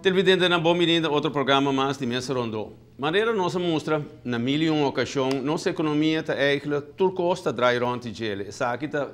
Televidentenan, bon bini na otro programa mas di Mesa Rondo. Manera nos a mustra na mil y un ocasion, nos economia ta eigenlijk tur cos ta draai rond di djele. Esaki ta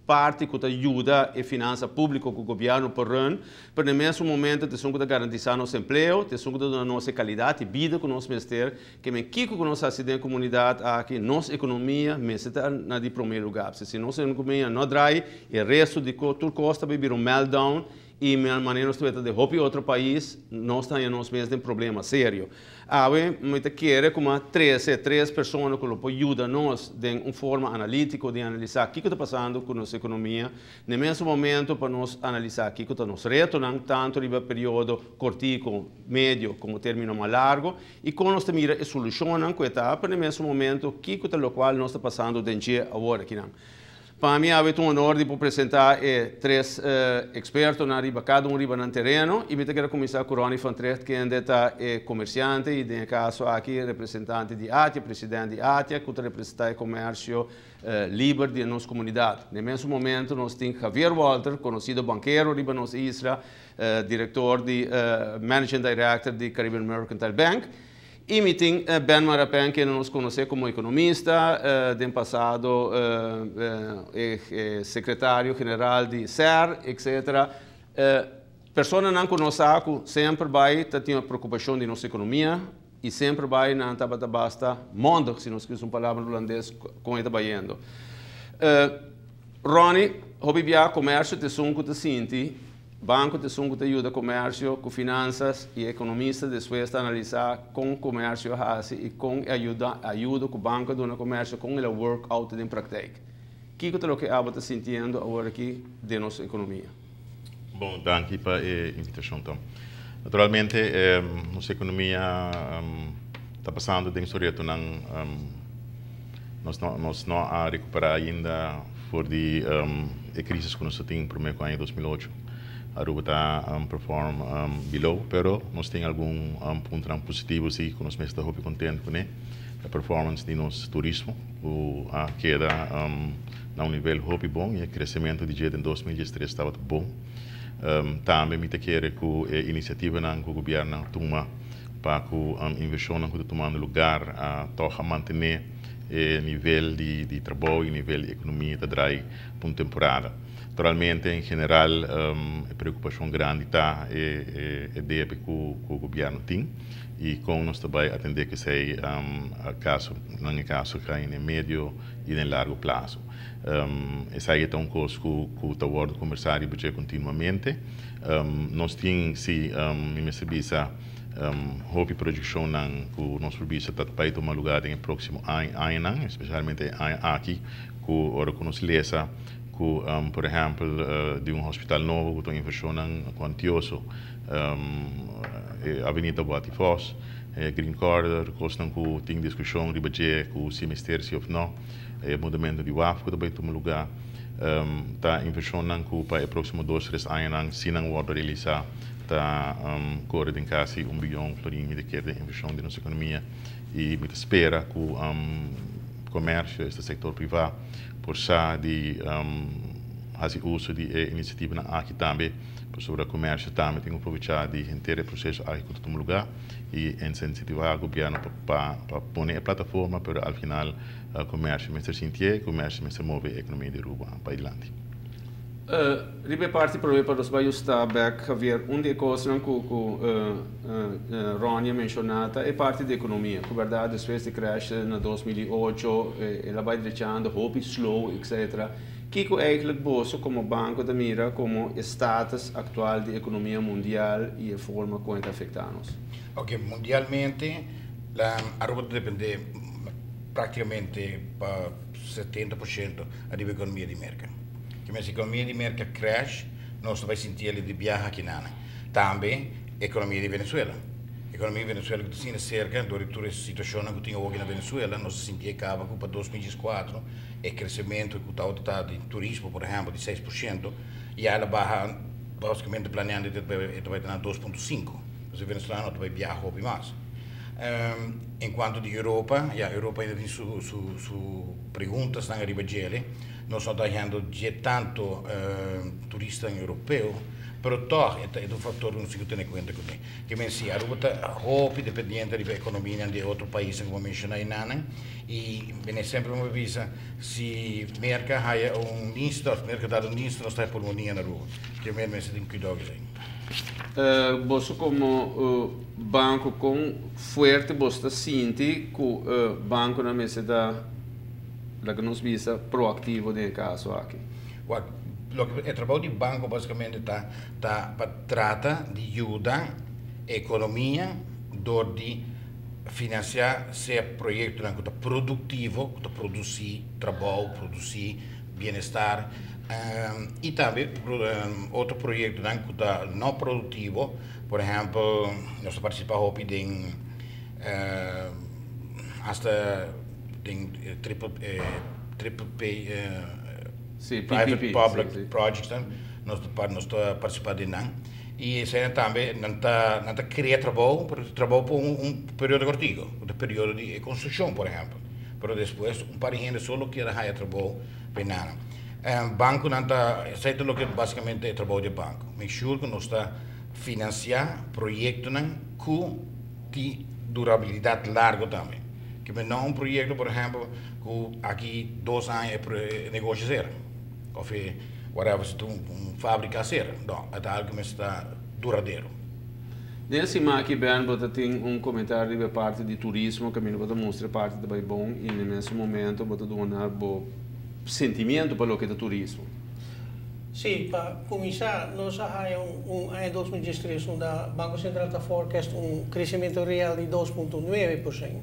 parti cu ta yuda e finansa publico cu gobierno por run, pero na mesun momento ta esun cu ta garantisa nos empleo, ta esun cu ta duna nos e calidad di bida cu nos mester, ke men kico cu nos haci den comunidad aki, nos economia mester ta na di prome lugar. Si nos economia no draai, e resto di tur cos ta bay bira un meltdown. Y manera nos ta weta den hopi otro pais, nos ta haña nos mes den problema serio. Awe mi ta kere kuma trece tres persona cu lo por yuda nos den un forma analitico di analisa kico ta pasando cu nos economia, na e mesun momento pa nos analisa kico ta nos retonan, tanto riba periodo cortico, medio como termino mas largo, y con nos ta mira e solucionnan cu e ta, pero na e mesun momento kico ta locual nos ta pasando den dje awor akinan. Pa mi awe ta un honor di por presenta e tres expertonan riba cada un riba nan tereno y mi ta kere cuminsa cu Ronnie van Trigt kende ta e comerciante y den e caso aki representante di ATIA, president di ATIA cu ta representa e comercio liber di nos comunidad. Den mesun momento nos tin Javier Wolter, conocido bankero riba nos isla, director di managing director di Caribbean Mercantile Bank. Y mi tin Ben Marapen kende nos conoce como economista, den pasado e secretario general di SER, etc. Personanan cu nos sa cu semper bay ta tin preocupacion di nos economia y semper bay nan tabata basta mondig, si nos kier usa un palabra holandes, con e ta bayendo. Ronnie, hopi bia comercio ta esun cu ta sinti. Banco ta esun cu ta yuda comercio cu finanzas y economista despues ta analisa con comercio a haci y con e ayuda ayudo cu banco a duna comercio con el a work out den praktijk. Kico ta loke abo ta sintiendo awor aki den nos economia? Bon, danki pa e invitacion, Tom. Naturalmente nos economia ta pasando den su retonan. Nos no nos no a recupera ainda for di e crisis cu nos a tin prome cu aña 2008. Aruba ta perform below, pero nos tin algun puntonan positivo si cu nos mester ta hopi contento cune. E performance di nos turismo cu a keda na un nivel hopi bon y e crecemento di dje den 2013 tabata bon. Tambe mi ta kere cu e iniciativanan cu gobierno a tuma pa cu inversionnan cu ta tumando lugar a toch a mantene e nivel di trabou y nivel di economia ta draai pa un temporada. Naturalmente en general e preocupacion grandi ta e debe cu gobierno tin y con nos ta bay atende cu esey caso nan e caso cay den medio y den largo plazo. Esaki ta un cos cu ta wordo conversa riba dje continuamente. Nos tin si mi mester bisa hopi proyeccionnan cu nos por bisa ta bay tuma lugar den e proximo añanan, especialmente e aña aki cu ora cu nos lesa cu por ehempel di un hospital nobo cu ta un inversionnan cuantioso, e Avenida Boatifos, e Green Corridor, cosnan cu tin discusion riba dje cu si mester si of no, e mudamento di waf cu ta bay tuma lugar. Ta inversionnan cu pa e proximo dos tres añanan si nan wordo realisa ta core den casi un biyon florin mi ta kere den inversion den nos economia y mi ta spera cu comercio esta sector priva por sa di haci uso di e iniciativanan aki tambe pasobra comercio tambe tin cu probecha di henter e proceso aki cu ta tuma lugar y incentiva gobierno pa pone e plataforma pero al final Comercio mester sintié, comercio mester move e economia di Aruba pa dilanti. Riba e parti prome pa nos bai justa bek, Javier, un di e cosnan cu cu Ronnie a menciona ta e parti di economia, cu berdad despues di crash na 2008 el a bai drechando hopi slow etc. Kico eigenlijk boso como banco ta mira como e status actual di economia mundial y e forma con e ta afecta nos? Ok, mundialmente Aruba ta depende práktikamente pa 70% ariba ekonomia di Merka. Ke mes ekonomia di Merka crash, nos ta bai sinti el di biaha akinan. Tambe ekonomia di Venezuela. Ekonomia di Venezuela ku ta asina serka dor di tur e situashonnan ku tin awoki na Venezuela, nos ta sinti e kaba ku pa 2014 e kresementu ku tabata ta di turismo por ehèmpel di 6% ya el a baha basikamente planeando e ta bai ta na 2.5. Entonces venezolano ta bai biaha hopi mas. En cuanto di Europa, ya Europa ainda tin su su su preguntasnan ariba djele. Nos no ta hendo dje tanto turistanan europeo. Pero toch, e ta un factor cu nos tin cu tene cuenta cu ne. Kiermen si, Aruba ta hopi dependiente di economia di otro paisnan cu bo menciona eynan y bene semper mi bisa, si Merca haya un nister, of Merca dal un nister, nos ta haya pulmonia na Aruba. Kiermen mester tin cuidao cu esey. Boso como banco con fuerte boso ta sinti cu banconan mester ta, laga nos bisa, proactivo den e caso aki? Wak, loke e trabou di banco basicamente ta, ta pa trata di yuda economia door di financia sea proyectonan cu ta productivo, cu ta produci trabou, produci bienestar, y tambe otro proyectonan cu ta no productivo. Por ehempel, nos ta participa hopi den hasta den triple triple P, private public projects nan, nos ta nos ta participa den nan y eseinan tambe nan ta nan ta crea trabou, pero trabou pa un periodo cortico, un periodo di e construccion por ehempel, pero despues un par di hende solo kier haya trabou pa e nan. Banconan ta, esei ta loke basicamente e trabou di e banco, make sure cu nos ta financia proyectonan cu tin durabilidad largo tambe. Ke no un proyecto, por ehempel, cu aki 2 aña e negoshi cera of e whatever, si ta un fabrica cera. No, e ta algo cu mester ta duradero. Den siman aki, Ben, bo tin un comentario riba parti di turismo, caminda bo ta mustra parti di bay bon y na mesun momento bo ta duna bo sentimento pa loke ta turismo. Si, pa cuminsa, nos a haya un aña 2013 unda Banco Central ta forecast un crecemento real di 2.9%.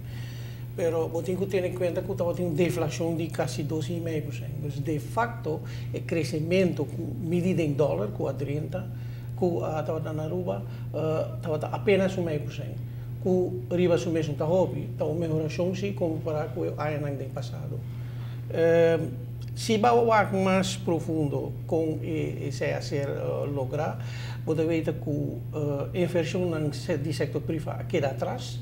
Pero bo tin cu tene cuenta cu tabatin un deflacion di casi 2,5%. Anto, de facto, e crecemento midi den dollar cu a 30, cu tabata na Aruba, tabata apenas un 0,5%. Cu riba su mes ta hopi, ta un mehoracion si compara cu e aña den pasado. Si bo wak mas profundo con esey a ser logra, bo ta weta cu inversion di sector priva a keda atras.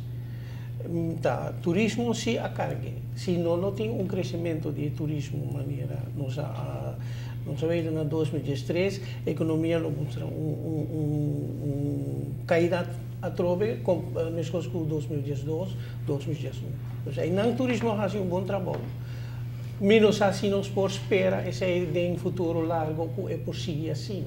Ta, turismo si a carga. Si no, no tin un crecemento di turismo manera nos a weta na 2013, economia lo mustra un caida atrobe cu mescos cu 2012, 2011. Anto, ey nan turismo a haci un bon trabou. Mi no sa si nos por spera esey den futuro largo cu e por sigui asina.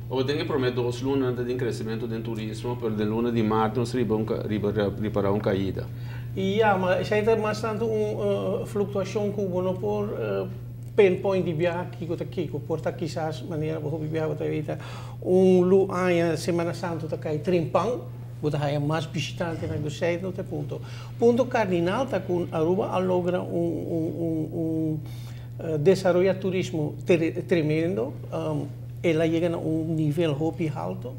O tin cu prome 2 luna di crecemento di turismo, pero di luna di maart nos riba un riba ripara un caida. Ja, maar esey ta mas tanto un fluctuacion cu bo no por pinpoint di biaha kico ta kico. Por ta kisas manera bo biaha ta weta un lu aña Semana Santo ta cay trempan, bo ta haya mas bishitante na esey no ta punto. Punto cardinal ta cu Aruba a logra un desaroyo turismo tremendo, el a yega na un nivel hopi halto,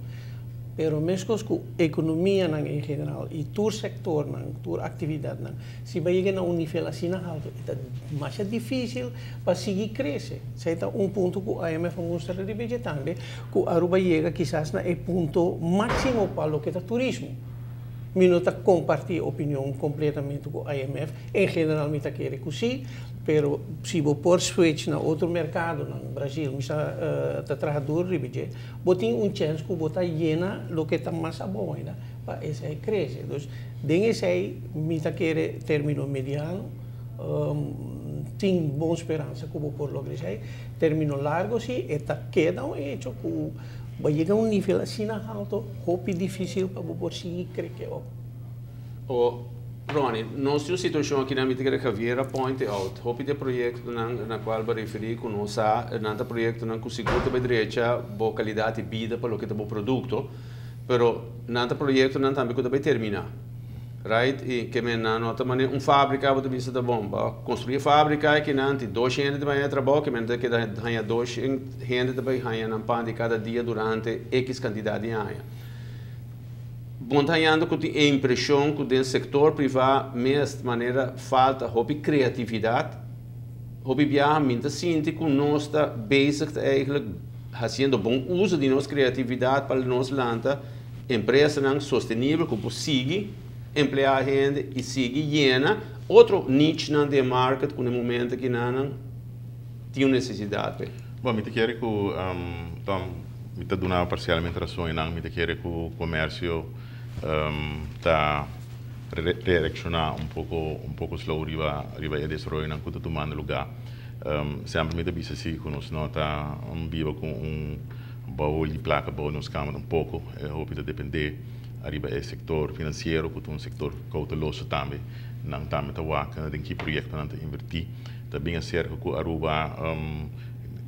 pero mescos cu economia nan en general y tur sector nan, tur actividad nan, si bay yega na un nivel asina halto, ta mas dificil pa sigui crece. Esey ta un punto cu IMF a mustra riba tambe, cu Aruba a yega kisas na e punto maximo pa loke ta turismo. Mi no ta comparti opinion completamente cu IMF, en general mi ta kere cu si, pero si bo por switch na otro mercado, na Brasil, mi sa ta trahador riba dje, bo tin un chance cu bo ta yena loke ta mas abou ainda, pa esey crece. Dus, den esey, mi ta kere termino mediano, tin bon speransa cu bo por logra esey. Termino largo, si, ta keda un hecho cu bay yega un nivel asina halto, hopi dificil pa bo por sigui crece op. O Ronnie, nos tin un situacion aki na mi ta Javier a point out. Hopi di proyecto nan na cual bo a referi cu nos sa, nan ta proyecto nan cu sigur ta drecha bo calidad di bida pa loke ta bo producto, pero nan ta proyecto nan tambe cu ta bay termina. Right? Y kiermen nan no ta mane un fabrica, bo ta bisa ta bon, ba construi fabrica cu nan tin dos hende ta bay trabou, kiermen ta keda haya dos hende ta bay haya nan pan di cada dia durante X cantidad di aña. Bo ta hayando cu tin e impresion cu den sector priva mes manera falta hopi creatividad, hopi biaha mi ta sinti cu nos ta bezig ta eigenlijk haciendo bon uso di nos creatividad pa nos lanta empresanan sostenibel cu por sigui emplea hende y sigui yena otro niche nan den market cu na momento cu nan tin un necesidad. Bon, mi ta kere cu Tom, Mi ta duna parcialmente rason y nan mi ta kere cu comercio ta reacciona un poco slow riba e desaroyo nan cu ta tumando lugar. Semper mi ta bisa si cu nos no ta biba cu un baul di placa bou nos cama un poco. Hopi ta depende ariba e sector financiero, cu ta un sector cauteloso tambe. Nan tambe ta wak den ki proyecto nan ta inverti. Ta bin acerca cu Aruba,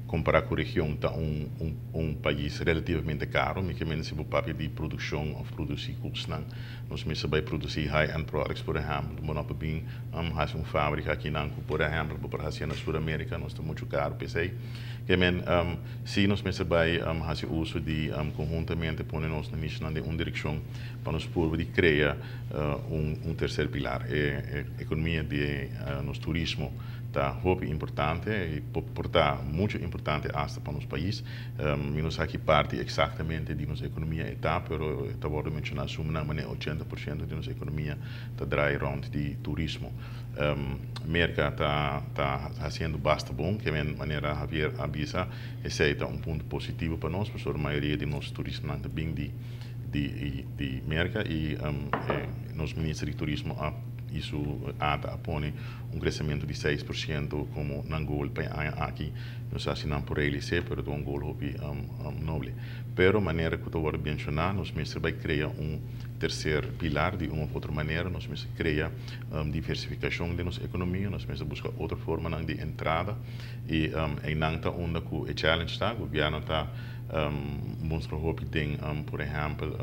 compara cu region, ta un pais relativamente caro. Mi kiermen, si bo papia di produccion of produci cosnan, nos mester bay produci high-end products, por ehempel, bo no por bin haci un fabrica aki nan cu, por ehempel, bo por haci na Sur America. Nos ta mucho caro p'esey. Kiermen, si nos mester bay haci uso di conhuntamente pone nos na niche den un direccion pa nos por di crea un tercer pilar. E economia di nos turismo ta hopi importante y por ta mucho importante hasta pa nos pais. Mi no sa ki parti exactamente di nos economia ta, pero ta wordo menciona suma manera 80% di nos economia ta draai rond di turismo. Merca ta haciendo basta bon, cu manera Javier a bisa, esey ta un punto positivo pa nos, pasobra mayoria di nos turistanan ta bin di Merca y nos minister di turismo a isso a pone un crecimento di 6% como nan goal pa aña aki. No sa si nan por realisa, pero ta un goal hopi noble. Pero manera cu ta menciona, nos mester bay crea un tercer pilar di un of otro manera, nos mester crea diversificacion di nos economia, nos mester busca otro forma di entrada y nan ta unda cu e challenge ta. Gobierno ta mustra hopi den, por ehempel,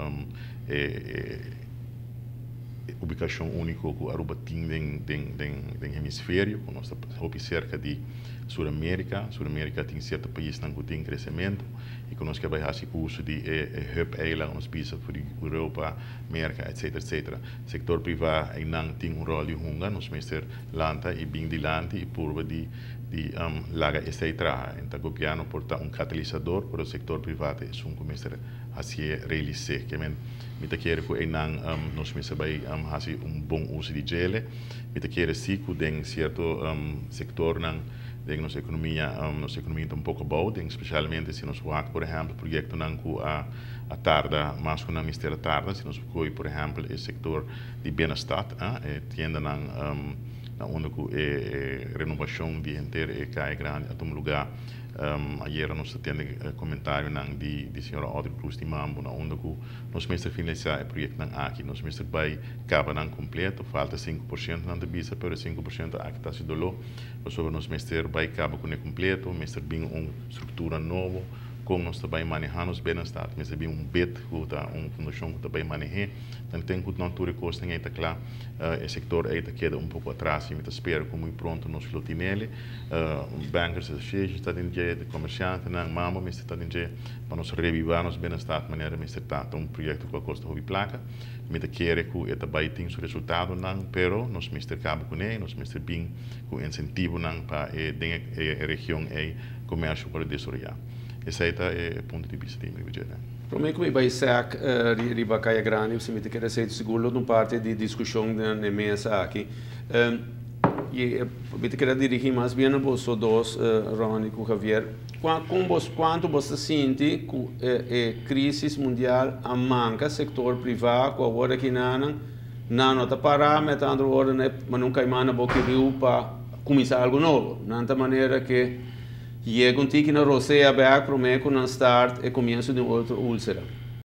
ubicacion unico cu Aruba tin den hemisferio, cu nos ta hopi cerca di Sur America. Sur America tin cierto pais cu tin crecemento y cu nos kier bay haci uso di e hub eiland, nos bisa for di Europa, America, etc. etc. Sector priva nan tin un rol di hunga, nos mester lanta y bin dilanti y purba di laga esey traha. Anto, gobierno por ta un catalisador, pero sector priva ta un cu mester haci realisa. Kiermen, mi ta kere cu nan nos mester bay haci un bon uso di dje. Mi ta kere si cu den cierto sector nan den nos economia ta un poco abou, den especialmente si nos wak, por ehempel, proyecto nan cu a tarda mas cu nan mester a tarda, si nos coy, por ehempel, e sector di bienestar, e tienda nan na unda cu e renovacion di henter e caya grandi a tuma lugar. Ayera nos tabatin comentario nan di señora Audrey Cruz di Mambo, na unda cu nos mester finalisa e proyecto nan aki, nos mester bay caba nan completo. Falta 5% nan ta bisa, pero 5% aki ta haci dolo, pasobra nos mester bay caba cu completo, mester bin un structura nobo con nos ta bay maneha nos bienestar, mester bin un BID, cu ta un fundacion cu ta bay maneha. Dan tin cu nan tur cos ta cla, e sector ey ta keda un poco atras y mi ta spera cu muy pronto nos lo tin ele. Bankers Association ta den dje, de comerciante nan, Mambo mester ta den dje, pa nos reviva nos bienestar manera mester ta. Un proyecto cu a costa hopi placa. Mi ta kere cu e ta bay tin su resultado nan, pero nos mester caba cu ne, nos mester bin cu incentivo nan pa e den e region e comercio por desaroya. Esey ta e punto di bista di mi budget. Prome cu mi bay sec riba Caya Grandi, si mi ta kere ser sigur un parti di discusion na mesa aki. Y mi ta kier dirigi mas bien na boso dos, Ronnie cu Javier. Cuanto bo ta sinti cu e crisis mundial a manca sector priva, cu awor aki nan no ta para, met andere woorden, maar nunca mana boca riu pa cuminsa algo nobo. Na manera cu yega un tiki na rosea bek prome cu nan start e comienso di un otro ulcera.